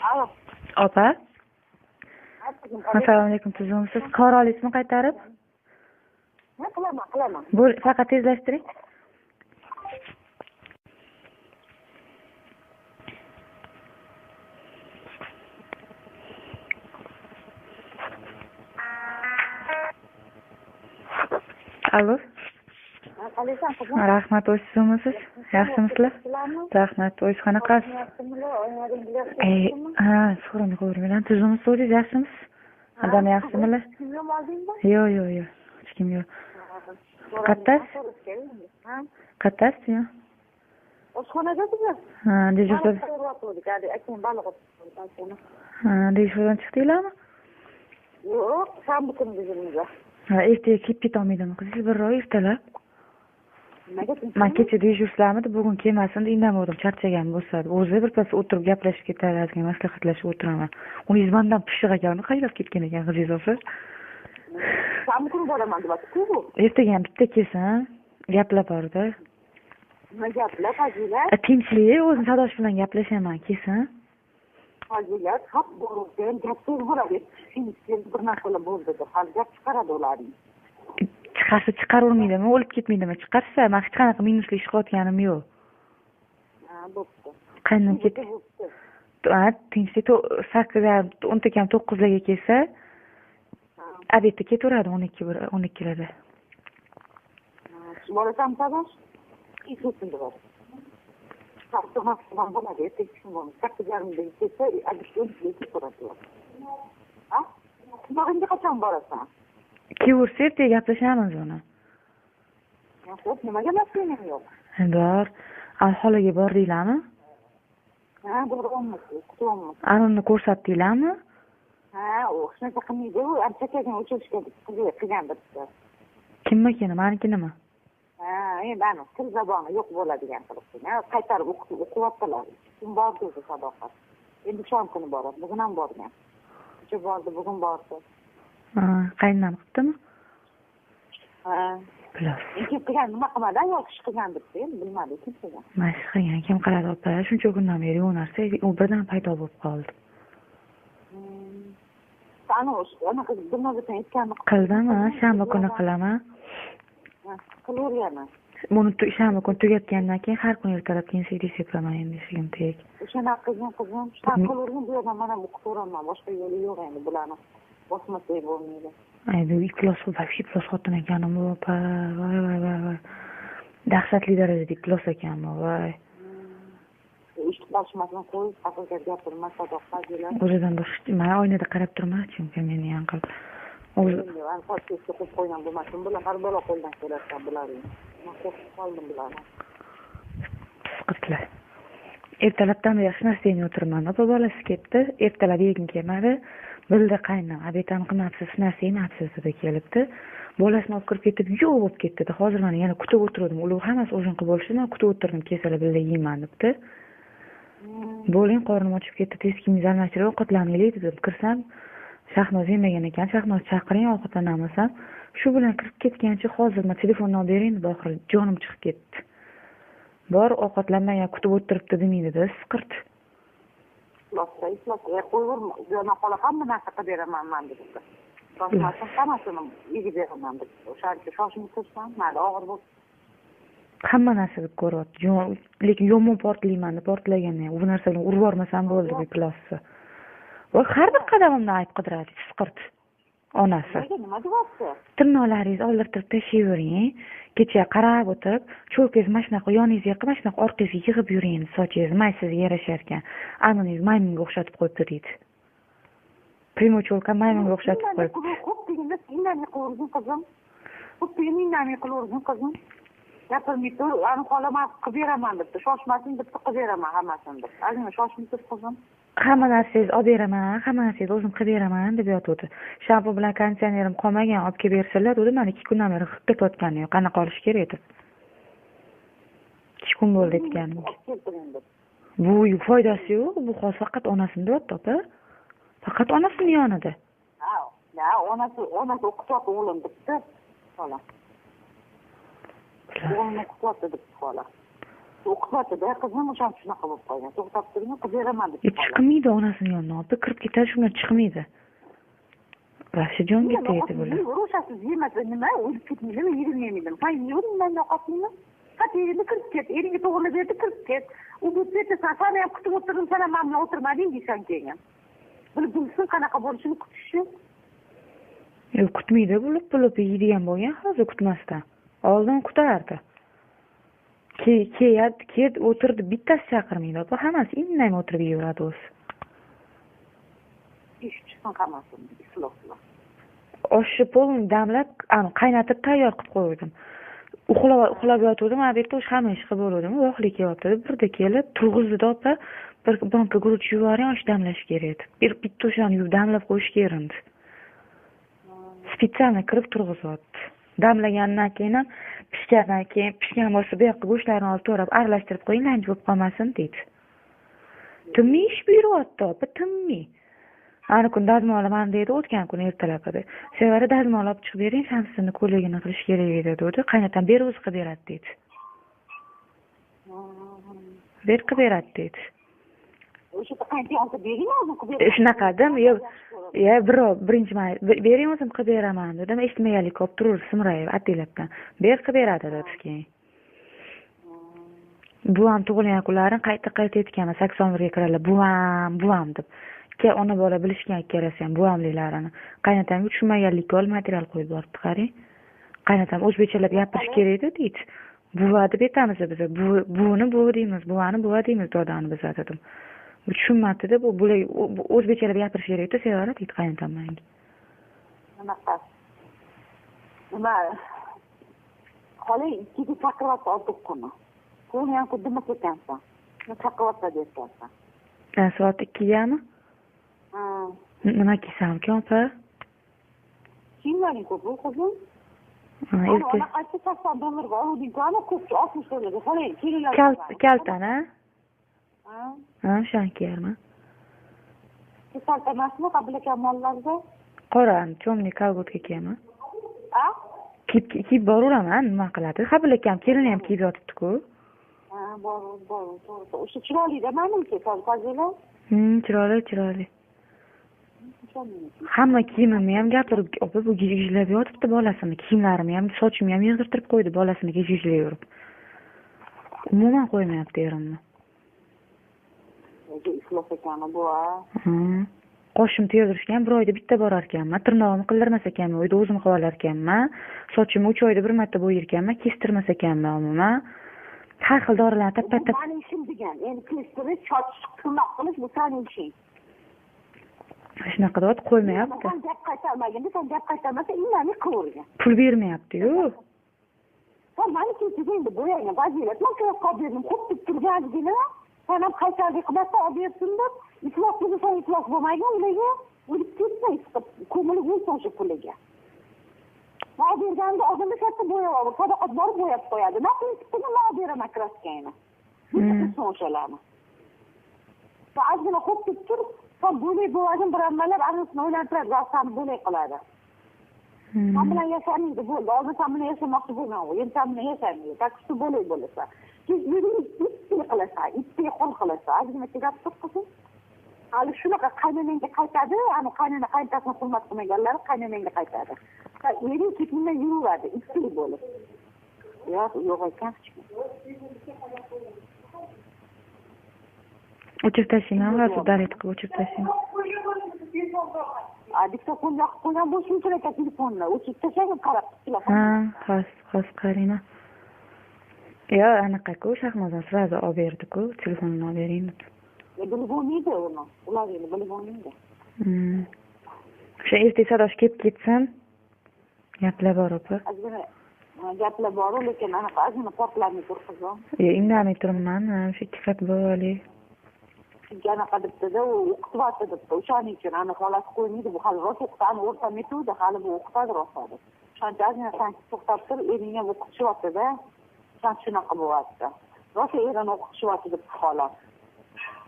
Alo. Opa. Assalomu alaykum, tuzukmisiz? Qora olasizmi qaytarib? Qilaman, qilaman. Bo'l, faqat tezlashtiring. Alo. Qalaysan qizim? Rahmat, o'zingizmisiz? Yaxshimisizlar? Rahmat, o'zingiz qanaqasiz? Ha, so'ramay qo'yvermanglar. Tuzukmisiz, o'zingiz yaxshimisiz? Adam yaxshimilar? Yo'q, yo'q, yo'q. Hech kim yo'q. Qayerdasiz? Qayerdasiz? Oshxonada qizim. Ha, dejurda. Ha, dejurdan chiqdinglarmi? Yo'q, shanba kuni dejurimiz. Ha, ertaga kelib ketolmaydimi qizingiz bir oy ertalab? Man kecha dejursizlarmidi, bugun kelmasin deb indamadim, charchagan bo'lsa. O'zi birpas o'tirib gaplashib ketadi, ozgina maslahatlashib o'tiraman. Uningiz mandan pishiq ekan, qaylab ketgan ekan qizingiz opa. Shanba kuni boraman deyapti-ku bu. Ertaga ham bitta kelsin, gaplar bor-da. Nima gaplar, Fazilat? Tinchlik, o'zim Sadosh bilan gaplashaman, kelsin. Fazilat, haq borib, gap so'z bo'ladi. Bir narsalar bo'ldi deb, hali gap chiqaradi ularning. Chiqarsa chiqaravermaydimi, o'lib ketmaydimi? Chiqarsa, men hech qanaqa minusli ish qilayotganim yo'q. Ha, bo'pti. Qayerdan ketdi? Ha, tinchlik 8 10 kam 9larga kelsa, obedda ketaveradi 12 12larda. Ha, borasan Sadosh? Ikki bor. Saat bo'ladi, ertaga bo'ladi. 8:30da kelsa, obedda 12ga ketaveradi. Ha? Qulog'ingga qachon borasan? Kelaversa ertaga gaplashamiz uni. Xo'p, nimaga mashinang yo'q? Bor. Xolaga bordinglarmi? Ha, boryapmiz, kutyapmiz. Anuni ko'rsatdinglarmi? Ha, u hech narsa qilmaydi, u chakagini o'chirishga qilgan bitta. Kimnikini, manikinimi? Ha, endi ani til zaboni yo'q bo'ladigan qilib qo'ygan. Qaytarib o'qiyaptilar. Kim bordi o'zi Sadoqat? Endi shanba kuni boradi, bugun ham borgan. Kecha bordi, bugun bordi. Ha, qaynonam qilibdimi? Ha. Bilas. Kim qilgan, nima qilmadi, ayol kishi qilgan debdi, endi bilmadik kim qilgan. Mana shu qilgan, kim qiladi opa? Shuncha kundan beri u narsa u birdan paydo bo'lib qoldi. Ana anaqa Dilnozadan aytganini qildim, ha, shanba kuni qilaman. Qilaverganman. Buni shanba kuni tugatgandan keyin har kuni ertalab keyin sepaman endi eshigim teg. O'shanaqa qilgin qizim, shunaqa qilavergin, bu yerdan mana o'qitaverman, boshqa yo'li yo'q endi bularni. Bosmasak bo'lmaydi. Ay, bu iflos, вообще iflos xotin ekanim bu opa. Voy voy voy voy. Dahshatli darajada iflos ekanmi, voy. Eshitib qolishmasin, qo'y, haqiqat gapirma, Sadoqat. O'zidan boshqa, men oynada qarab turma, chunki meni ham qilib. O'zi qo'yib qo'ygan bo'lmasin, bular har balo qo'ldan kelarkan bularning. Men qo'rqib qoldim bularni. Qizlar. Ertalabdan beri hech narsa yemay o'tirman. Opa bolasi ketdi, ertalab yegim kelmadi. Bildi qaynam, obed ham qilmabsiz, hech narsa yemabsiz dedi kelibdi. Bolasini olib kirib ketib, yo'q bo'lib ketdi. Hozir mana yana kutib o'tirdim. Ular hammasi o'zin qilib bo'lishdi, men kutib o'tirdim, kelsalar birga yeyman debdi. Bo'ling, qornim ochib ketdi, tez kiyingizni almashtirib ovqatlanaylik dedim. Kirsam, Shahnoz yemagan ekan. Shahnoz chaqiring, ovqatlanamiz. Shu bilan kirib ketgancha hozir men telefonni olib bering deb oxiri jonim chiqib ketdi. Bor ovqatlanmagan kutib o'tiribdi demaydi-da, siqirt. Iflosda, qo'yaverma. Yana xola hamma narsa qilib beraman man debdi. Shoshmasin, hammasini yegib beraman debdi. O'shancha shoshmay tursan, mayli og'ir bo'lib. Hamma narsa deb ko'ryapti. Lekin yomon portlayman deb portlagandan u narsa bilan urib yubormasam bo'ldi bu iflosni. Voy, har bir qadamimni ayb qidiradi, siqirt. Onasi. Nima deyapti? Tirnoqlaringizni oldirtirib tashlayvering. Kecha qarab o'tirib, cho'lkangizni mana shunaqa yoningizga qilib, mana shunaqa orqangizga yig'ib yuring, sochingiz may sizga yarashar ekan. Anoningiz maymunga o'xshatib qo'yibdi deydi. Primo cho'lka maymunga o'xshatib qo'yibdi. Xo'p deganda indamay qilavergin qizim. Xo'p deganda indamay qilavergin qizim. Gapirmay tur, ani xola men qilib beraman debdi. Shoshmasin debdi, qilib beraman hammasini debdi. Ozgina shoshmay tur qizim. Hamma narsangizni olib beraman, hamma narsangizni o'zim qilib beraman deb yotuvdi. Shampun bilan konditsionerim qolmagan, olib kelib bersalar dedi, mana 2 kundan beri hid ketayotgani yo'q, qanaqa olish kerak deb. 2 kun bo'ldi aytganim. Bu foydasi yo'q, bu hozir faqat onasini deyapti opa. Faqat onasini yonida. Ha, onasi o'qityapti o'g'lim debdi, xola. O'g'limni o'qityapti debdi xola. O'qityapti-da, qizim o'shan shunaqa bo'lib qolgan. To'xtab turing, qilib beraman deb. Chiqmaydi onasini yonidan, opa kirib ketadi, shundan chiqmaydi. Вообще jonga tegdi bular. Ro'shasiz yemasa nima, o'lib ketmaydimi, yerilmaydimi? San yeyvering, man yo'qotmayman. Qat eringni kirib ket, eringga to'g'rilab berdi, kirib ket. U bu yerda san ham kutib o'tirdim, san ham men bilan o'tirmading deysan keyin. Bilib bilsin qanaqa bo'lishini kutishi. Yo'q, kutmaydi, bo'lib yeydigan bo'lgan, hozir kutmasdan. Oldin kutardi. Ket o'tirdi, bittasi chaqirmaydi, opa, hammasi indamay o'tirib yeyveradi o'zi. Ish chiqsin hammasini, isloqlar. Oshni polni damlab, qaynatib tayyor qilib qo'ydim. Uxlab yotgandim, obedda o'sha hamma ish qilib bo'ldim. Vohli kelyapti. Birda kelib turg'izdi opa, bir banka guruch yuvoring, osh damlash kerak edi. Bir bitta o'shani yuvib damlab qo'yish kerak edi. Spetsalni kirib turg'izyapti. Damlagandan keyin ham pishgandan keyin pishgan bo'lsa bu yoqqa go'shtlarni olib to'rab aralashtirib qo'ying, lanj bo'lib qolmasin deydi. Tinmay ish buyuryapti opa, tinmay. Ana kun dazmol olaman deydi, o'tgan kuni ertalab edi. Sevara dazmol olib chiqib bering, Shamsiddinni ko'ylagini qilish kerak edi dedi. Qaynatam ber o'zi qilib beradi deydi. Ber qilib beradi deydi. O'sha qaynta olsa bering, o'zim qilib beraman. Shunaqa dedim, yo'q, ya birov birinchi may bering o'zim qilib beraman dedim, eshitmaganlik olib turur simrayib ataylabdan. Ber qilib beradi dedi keyin. Buvam tug'ilgan kunlarini qayta-qayta aytganman, 81 ga kiradilar, buvam, buvam deb. Ikki ona bola bilishgan ikkalasi ham buvamliklarini. Qaynatamga tushunmaganlikka olib material qo'yib boribdi, qarang. Qaynatam o'zbekchalab gapirish kerak edi deydi. Buva deb aytamiz biz, buvini buvi deymiz, buvani buva deymiz, dodani biz dedim. Bu tushunmabdi-da, bu bular o'zbekchalab gapirish kerak edi, Sevara deydi qaynatam menga. Nima? Nima? Xola ikkiga chaqiryapti olti kuni. Kuni ham kudimi ketansan. Chaqiryapti deyapsan. Soat 2gami? Nima kiysamki opa? Kiyimlaring ko'p, qizim. Erta. Ana qaysi $80 oluvding-ku, ana ko'p $60 ga. Xola, kelinlar. Kaltani? Ha. Ha, o'shani kiyarman. Kalta emasmi, qabul ekan mollarda? Qora, cho'mli kolgotka kiyaman. A? Kiyib boraveraman, nima qiladi? Qabul akam kelini ham kiyib yotibdi-ku. Ha, bor, bor, to'g'ri. O'sha chiroyli-da menimcha, Fazila. Chiroyli, chiroyli. Hamma kiyimimni ham gapirib, opa bu gijlab yotibdi bolasini, kiyimlarimni ham, sochimni ham yig'dirtirib qo'ydi bolasini gijlayverib. Umuman qo'ymayapti erimni. O'zi iflos ekan bu, a. Qoshim terdirishga ham bir oyda bitta borar ekanman, tirnog'imni qildirmas ekanman, uyda o'zim qilib olar ekanman, sochimni 3 oyda bir marta bo'yar ekanman, kestirmas ekanman umuman. Har xil dorilarni tappa-tap. Bu mening ishim degan. Endi kestirish, soch tirnoq qilish bu sening ishing. Shunaqa deb qo'ymayapti. Sen gap qaytarmaginda, sen gap qaytarmasa indamay qilavergan. Pul bermayapti-yu. Sen meni kechiring endi bo'yayman, fazilat. Men krossovka olib berdim, xo'p deb turganligini, sen ham qaytardik qilmasa olib bersin deb, iflos bo'lsa sen iflos bo'lmagan ularga, o'lib ketsa isqib, ko'milib o'lsin o'sha puliga. Men olib berganimda oldinda katta bo'yab olib, Sadoqat borib bo'yab qo'yadi. Nima qilib men olib beraman krossovkani. Bitta o'shalarni. Va ozgina xo'p deb tur, sen bo'lak bo'lagin bir amallab anosini o'ylantiradi, seni bo'lak qiladi. Sen bilan yashamaydi, bo'ldi. Oldin sen bilan yashamoqchi bo'lgan u, endi sen bilan yashamaydi. Tak shu bo'lak bo'lasan. Kech yuring, itdek qilasan, itdek qo'l qilasan. Ozgina chidab tur qizim. Hali shunaqa qaynonangga qaytadi, ani qaynona qaynotasini hurmat qilmaganlar qaynonangga qaytadi. Ering ketingdan yuraveradi, itdek bo'lib. Yo'q, yo'q ekan hech kim. O'chirib tashlayman, hozir daret qilib o'chirib tashlayman. Diktofon yoqib qo'ygan bo'lishim kerak telefonni. O'chirib tashlagin, qarab telefon. Ha, hozir qarayman. Yo, anaqaku, Shahmozon sразу olib berdi-ku, telefonini olib bering deb. Bilib bo'lmaydi uni. Ular endi bilib bo'lmaydi. O'sha ertaga Sadosh kelib ketsin. Gaplar bor opa. Ozgina gaplar bor, lekin anaqa ozgina portlamay tur qizim. Yo, indamay turibman, o'sha ikki qat bo'lib. Chunki anaqa debdi-da, u o'qityapti debdi. O'shaning uchun ana xolasi qo'ymaydi, bu hali rosa o'qitani o'rtamaydi, hali bu o'qitadi rosa deb. O'shancha ozgina san to'xtab tur, ering ham o'qitishyapti-da. O'shancha shunaqa bo'lyapti. Rosa erini o'qitishyapti debdi xola.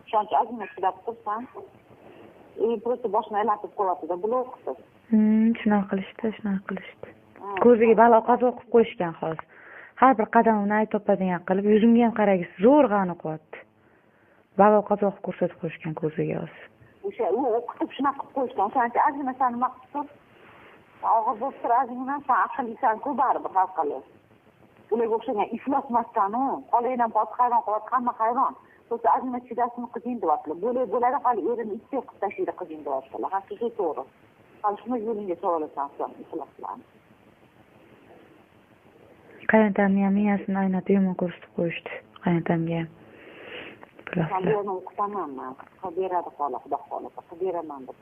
O'shancha ozgina chidab tursan, ering просто boshini aylantirib qo'yapti-da, bular o'qitib. Shunaqa qilishdi, shunaqa qilishdi. Ko'ziga balo qazo qilib qo'yishgan hozir. Har bir qadamimni ayb topadigan qilib, yuzimga ham qaragisi zo'rg'ani o'qiyapti. Balo qazo qilib ko'rsatib qo'yishgan ko'ziga hozir. O'sha u o'qitib shunaqa qilib qo'yishgan. O'shancha ozgina san nima qilib tur? Og'ir bo'lib tur ozgina, san aqllisan-ku baribir har qalay. Ularga o'xshagan iflosmasdan-u, xolang ham hozir hayron qolyapti, hamma hayron. So'ng ozgina chidasini qizing deyaptilar. Bo'lak bo'ladi, hali erini itdek qilib tashlaydi qizing deyaptilar. Haqiqiy to'g'ri. Hali shuni yo'lingga solasan sen ifloslarni. Qaynotamni ham miyasini aynatib yomon ko'rsatib qo'yishdi. Qaynotamga ham. Sen bu yerni o'qitaman man. Qilib beradi xola, xudo xohlasa qilib beraman deb.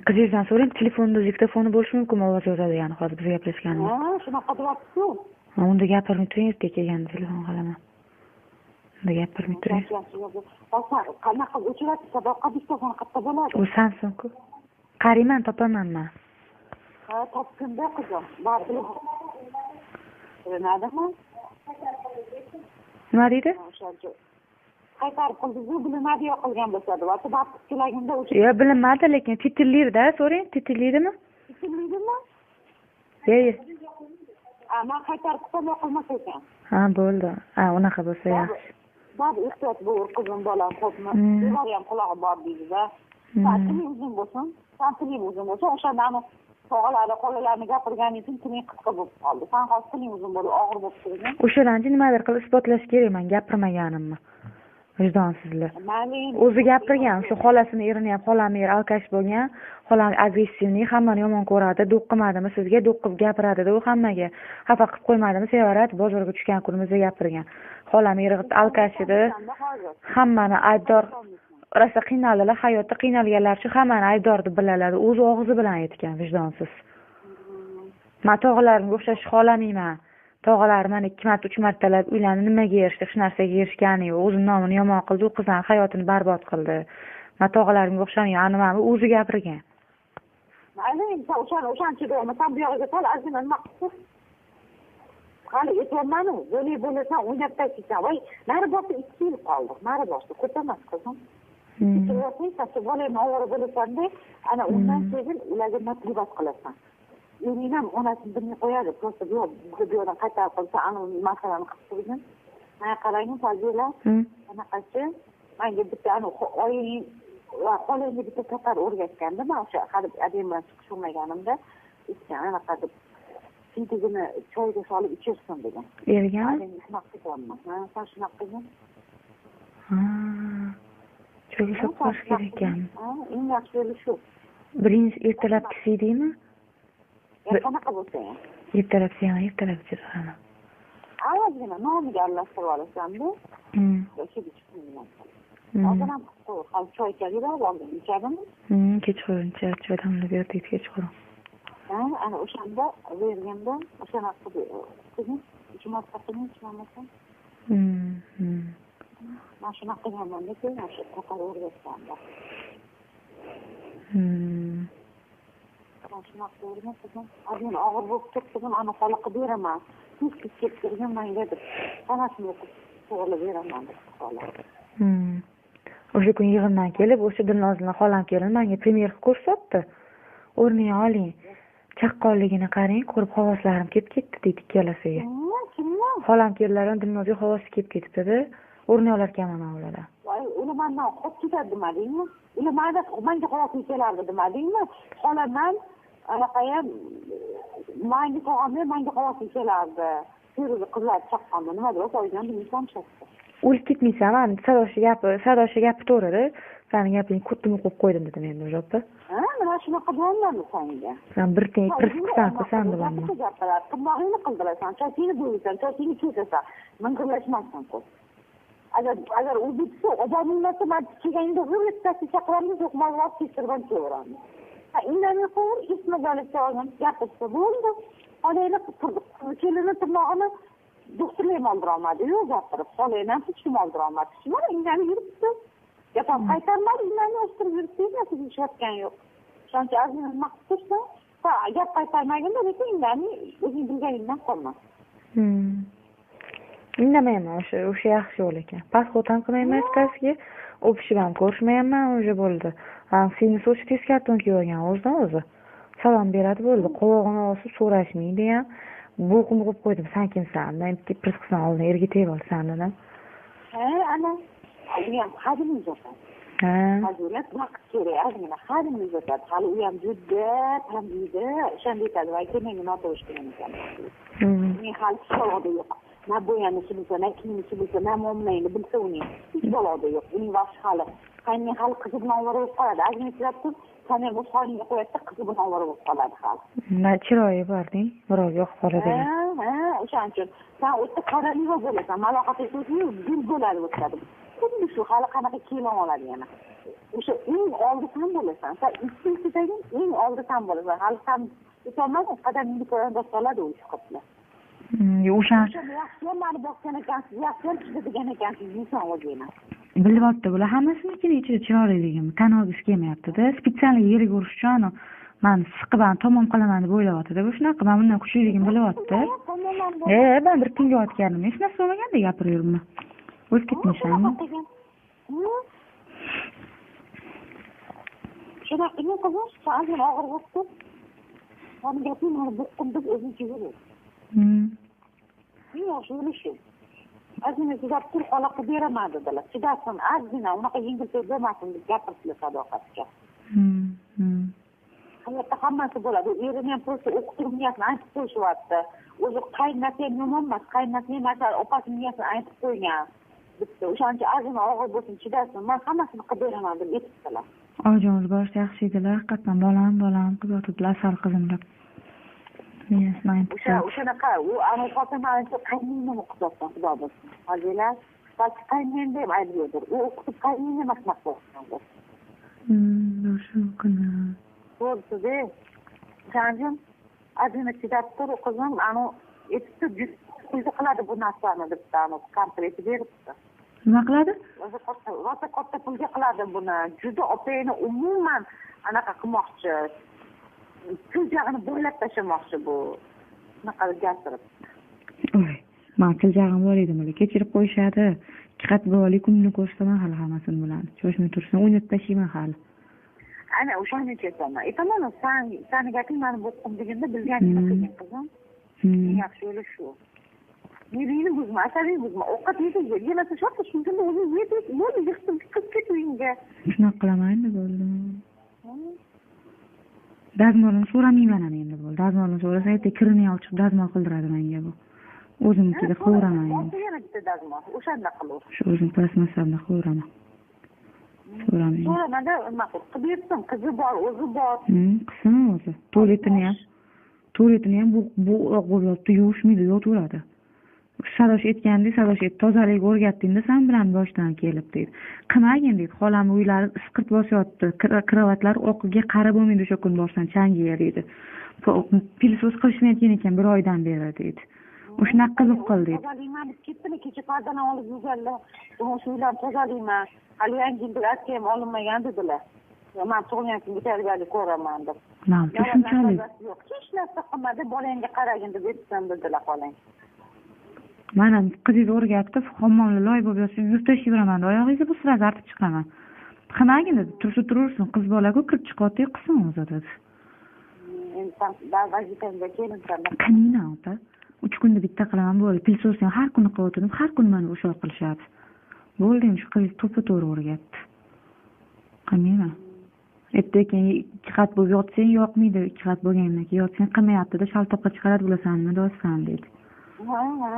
Qizingizdan so'rang, telefonda diktofoni bo'lishi mumkin, ovoz yozadigan hozir biz gaplashganimiz. Ha, shunaqa deyapsiz-ku. Unda gapirmay turing, ertaga kelganda telefon qilaman. Unda gapirmay turing. Qanaqa qilib o'chirasiz? Boshqa diktofon qayerda bo'ladi? U Samsung-ku. Qarayman, topaman man. Ha, topgin-da qizim. Baribir bilinadimi? Nima deydi? Qaytarib qildingiz-ku, bilinmadi yoqilgan bo'lsa deyapti. Baribir kelaganda o'sha. Yo'q, bilinmadi, lekin titillaydi-da, so'rang, titilliydimi? Titilliydimi? Yo'q. Man qaytarib qilsam yoqilmas ekan. Ha, bo'ldi. Ha, unaqa bo'lsa yaxshi. Baribir ehtiyot bo'l qizim, bolam, xo'pmi? Ular ham qulog'i bor deydi-da. San tiling uzun bo'lsin, san tiling uzun bo'lsin, o'shanda tog'alari, xolalarni gapirganing uchun tiling qisqa bo'lib qoldi. San hozir tiling uzun bo'lib, og'ir bo'lib turgan. O'shalarni nimadir qilib isbotlash kerak, men gapirmaganimni. Vijdonsizlar. O'zi gapirgan, o'sha xolasini erini ham, xolam eri alkash bo'lgan, xolam agressivniy, hammani yomon ko'radi, do'q qilmadimi sizga, do'q qilib gapiradi-da u hammaga. Xafa qilib qo'ymadimi, sevaradi, bozorga tushgan kunimizda gapirgan. Xolam eri alkash edi, hammani aybdor, rosa qiynaldilar, hayotda qiynalganlar uchun hammani aybdor deb biladi, o'zi og'zi bilan aytgan, vijdonsiz. Men tog'alarimga o'xshash xohlamayman. Tog'alarim mana 2 marta, 3 martalab uylandi, nimaga erishdi, hech narsaga erishgani yo'q. O'zini nomini yomon qildi, u qizning hayotini barbod qildi. Men tog'alarimga o'xshamayman, nima o'zi gapirgan. Mayli, sen o'shancha bo'lmasam bu yog'iga sol, ozgina nima qilib? Hali aytyapman-u, bo'lak bo'lasan, o'ynab tashlaysan. Voy, nari borsa 2 yil qoldi, nari borsa ko'p emas qizim. Ikki bolangni ovora bo'lasan-da, ana undan keyin ularga matlubat qilasan. Ering ham onasini bilmay qo'yadi, просто bu yoqdan qaytarib qolsa, ana masalani qilib turgin. Mana qarang, Fazila, qanaqasi? Menga bitta ana oying va xolangga bitta tatar o'rgatganda, men o'sha hali adang bilan chiqishmaganimda, aytgan anaqa deb siydigini choyga solib ichirsin degan. Ergami? Adangga shunaqa qilganman. Ha, sen shunaqa qilgin. Ha. Choyga solib qo'yish kerak ekan. Ha, eng yaxshi yo'li shu. Birinchi ertalabki siydingmi? Qanaqa bo'lsa ham. Ertalabsi ham, ertalab ichiraman. Ozgina nomiga aralashtirib olasan-da. Hozir ham qilib qo'y. Hozir choy ichadi-da, oldin ichadimi? Kechqurun choy damlab berdik kechqurun. Ha, ana o'shanda berganda o'shanaqa qilib, 3 marta qilib ichmamasam. Men shunaqa qilganman-da, keyin o'sha tatar o'rgatganda. Men shunaqa o'rgatdim. Ozgina og'ir bo'lib turibdi, ana xola qilib beraman. Tez kelib turgan menga deb, xonasini o'qib to'g'rilab beraman deb xola. O'sha kun yig'indan kelib, o'sha Dilnozini xolam kelin menga premyer qilib ko'rsatdi. O'rniga oling. Chaqqonligini qarang, ko'rib havoslarim kelib ketdi deydi ikkalasiga. Kimmi? Xolam kelinlarim Dilnozga havosi kelib ketibdi-da. O'rni olarkanman man ulardan. Voy, ular mendan qo'rqib ketadi demadingmi? Ular menga havosi kelardi demadingmi? Xolam anaqayam manga tog'amni manga havosi kelardi. Feruza qizlar chaqqonda nima deb o'ylagan bilmasam shakka. O'lib ketmaysan, man sadoshi gapi to'g'ri-da. Sani gapingni ko'ttimni qo'yib qo'ydim dedim endi o'sha. Ha, nima shunaqa deyapmanmi senga? Sen bir tiyin qirqsan qilsan deyapman. Tirnog'ingni qildirasan, sochingni bo'yaysan, sochingni kesasan, minqirlashmassan ko'p. Agar u bitsa, odamlarni man kelganda g'ir etib chaqiramiz, yo'qman voz kechirib kelaveramiz. Ha, indamay qo'yib, ismaganlikka olgan gapirsa bo'ldi. Xolangni kelini tirnog'ini doktorlar ham oldira olmadi-yu gapirib, xolangni ham hech kim oldira olmadi. Mana indamay yuribdi. Gap ham qaytarmadi, indamay o'stirib yuribdi, hech narsa deyishayotgani yo'q. O'shaning uchun ozgina nima qilib tursa, gap qaytarmaganda, lekin indamay o'zing bilganingdan qolma. Indamayman, o'sha yaxshi yo'l ekan. Pasxot ham qilmayman ertasiga, o'pishib ham ko'rishmayapman, o'sha bo'ldi. Singlisi o'sha tez karton kiyib olgan o'zidan o'zi. Salom beradi bo'ldi. Qovog'ini osib so'rashmaydi ham. Bo'qimni qo'yib qo'ydim, san kimsan? Men prisqisdan oldin erga tegib olsan dedim. Ha, ana. U ham hadimni uzatadi. Ha. Fazilat vaqt kerak, ozgina hadimni uzatadi. Hali u ham juda taniydi, o'shanda aytadi, voy menga noto'g'ri qilgan ekan. Uning hali baloda yo'q. Na bo'yanishi bilsa, na kiyinishi bilsa, na muomalangni bilsa uning hech baloda yo'q. Uning vaqti hali. Qayning hali qizi bilan ovora bo'lib qoladi. Ozgina chidab tur, san ham o'z holingga qo'yadi, qizi bilan ovora bo'lib qoladi hali. Na chiroyi bor-ding, birovga yoqib qoladi. Ha, o'shaning uchun san o'ta koroliva bo'lasan, malohat so'zi gul bo'ladi o'tadi. Xuddi shu hali qanaqa kelin oladi yana. O'sha eng oldi san bo'lasan. San ikkinchidagi eng oldi san bo'lasan. Hali san aytolmadim, qadamingni ko'rgan bosib oladi u chiqiblar. O'sha yaxshiyam mani bosgan ekansiz, yaxshiyam tushdi degan ekansiz deysan o'zingni. Bilyapti bular hammasini ichida chiroyliligimni tan olgisi kelmayapti-da. Spetsialni yerga urish uchun man siqib tamom qilaman deb o'ylayapti-da. Bu shunaqa, men bundan kuchliligimni bilyapti. Men bir kunga otganim, hech narsa bo'lmaganda gapirib yuribman. O'lib ketmaysanmi? Shunaqa qilgin qizim, ozgina og'ir bo'libdi. Mani gaping mani bo'qqim deb o'zing chezaver. Eng yaxshi yo'li shu. Ozgina chidab tur, xola qilib beraman dedilar. Chidasin, ozgina, unaqa yengiltak bo'lmasin deb gapirdilar Sadoqatga. Hayotda hammasi bo'ladi. Erini ham просто o'qitib miyasini aytib qo'yishyapti. O'zi qaynasi ham yomon emas, qaynasi ham masalan opasini miyasini aytib qo'ygan. Bitta o'shaning uchun ozgina og'ir bo'lsin, chidasin, men hammasini qilib beraman deb aytibdilar. Oyijonimiz boshida yaxshi edilar, haqiqatdan bolam, bolam qilib yotibdilar, asal qizim deb. Miyasini aytib. O'sha o'shanaqa, u ana xotin manimcha qayningni o'qityapti, xudo bilsin. Hozirlar balki qayningni ham ayb yo'qdir. U o'qitib qayningni maqtab qo'ygan. Bo'lishi mumkin. To'g'risi-da. O'shaning ozgina chidab tur, qizim, ana aytibdi, pulga qiladi bu narsani debdi, ana kampir aytib beribdi. Nima qiladi? O'zi katta, rosa katta pulga qiladi buni. Juda opangni umuman anaqa qilmoqchi. Til jag'ini bo'ylab tashlamoqchi bu. Shunaqa gapirib. Oy, men til jag'im bor edi, bular kechirib qo'yishadi. Ikki qat bo'lib kunini ko'rsataman hali hammasini bularni. Shoshmay tursin, o'ynab tashlayman hali. Ana o'shani aytaman. Aytaman, sen seni gaping mani bo'qqim deganda bilganingni qilgin qizim. Eng yaxshi yo'li shu. Nervingni buzma, asabingni buzma. Ovqat yesa, yemasa shart, shu kunda o'zing ye deb, bo'ldi, yig'ishtirib chiqib ket uyingga. Shunaqa qilaman endi bo'ldi. Dazmolini so'ramayman ham endi bo'ldi. Dazmolini so'rasa, erta kirini olib chiqib dazmol qildiradi menga bu. O'zimnikida qilaveraman endi. Yana bitta dazmol, o'shanda qilaver. Shu o'zim plastmassamda qilaveraman. So'ramayman. So'ramanda nima qil? Qilib bersin, qizi bor, o'zi bor. Qilsin o'zi. Tualetini ham bu oq bo'lib yotibdi, yuvishmaydi, yotaveradi. Sadosh aytgandek, Sadosh aytdi, tozalik o'rgatding-da san bilan boshdan kelib deydi. Qilmagin deydi, xolam uylari isqirt bosyapti, krovatlar oqiga qarab bo'lmaydi o'sha kun borsang changiga deydi. Pilsos qilishmayotgan ekan bir oydan beri deydi. O'shanaqa qilib qil deydi. Tozalayman deb ketdilar, kecha pardadan olib yurganlar. O'sha uylarni tozalayman. Hali yangi bir atga ham olinmagan dedilar. Men tug'ilgan kunga tayyorgarlik ko'raman deb. Shunchalik. Yo'q, hech narsa qilmadi, bolangga qaragin deb aytsam dedilar xolang. Mana qizingiz o'rgatdi, hammomda loy bo'lib yotsa, yuvib tashlayveraman, oyog'ingizni bu sira artib chiqaman. Qilmagin dedi, tursa turaversin, qiz bola-ku kirib chiqyapti, qilsin o'zi dedi. Endi san vazifangga kelinsan. Qilmayman opa. 3 kunda bitta qilaman bo'ldi. Pilsosni har kuni qilayotgandim, har kuni meni o'sha qilishadi. Bo'ldi, endi shu qiz to'ppa-to'g'ri o'rgatdi. Qilmayman. Ertaga keyin 2 qat bo'lib yotsang yoqmaydi, 2 qat bo'lgandan keyin yotsang qilmayapti-da, shaltoqqa chiqaradi bilasan, nima deyapsan deydi. Ha, ha.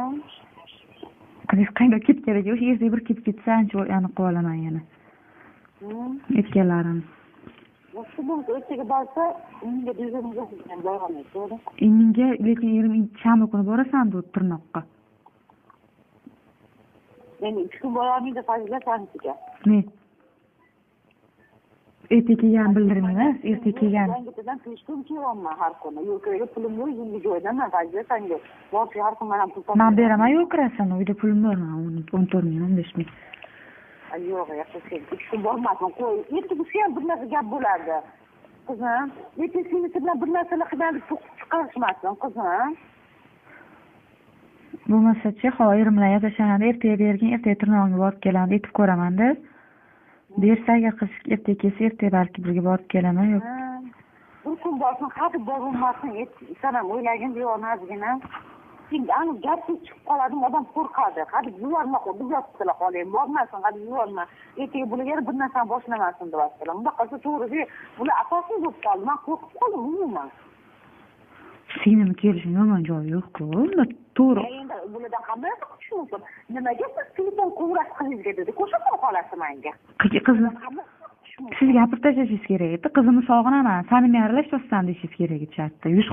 Qizingiz qayda ketgan ekan, o'sha yerga bir ketib ketsa ancha aniq qilib olaman yana. Aytganlarim. Ertaga borsa, unga dizimga borolmaydi, to'g'ri? Menga lekin erim shanba kuni borasan deb tirnoqqa. Endi 3 kun borolmaydi Fazila sanikiga. Ne? Ertaga kelgan bildirmayman, ertaga kelgan. Yangidan peshkom kelyapman har kuni. Yo'l kiraga pulim yo'q, yangi joydaman Fazila sanga. Borib har kun mana pul topib. Men beraman yo'l kirasini, uyda pulim bor, men 14 ming, 15 ming. Yo'q, yaxshi, 3 kun bormasin, qo'y. Ertaga shu ham bir narsa gap bo'ladi. Qizim, ertaga singlisi bilan bir narsalar qilgan deb to'qib chiqarishmasin, qizim. Bo'lmasa-chi, hozir erim bilan yasashaman, ertaga bergin, ertaga tirnog'imga borib kelaman, aytib ko'raman-da. Bersa agar qiz ertaga kelsa, ertaga balki birga borib kelaman, yo'q. Bir kun borsin, hadeb borolmasin, san ham o'ylagin, bu yo'qni ozgina. Aniq gap so'z chiqib qoladi, odam qo'rqadi. Hadeb yuborma, biz yotibdilar holi, bormasin, hadeb yuborma, ertaga bular yana bir narsani boshlamasin deyaptilar. Bundoq qilsa to'g'ri, bular asosiy bo'lib qoldi, man qo'rqib qoldim umuman. Singlimni kelishini yomon joyi yo'q-ku unda, to'g'ri. Endi bulardan hamma narsa kutish mumkin. Nimaga siz telefon qo'ng'iroq qildingizga dedi ko'rsatma xolasi manga. Qizim, Hamma narsa kutish mumkin. Siz gapirib tashlashingiz kerak edi, qizimni sog'inaman, samimiy aralashyapsan deyishingiz kerak edi shartda. Yuz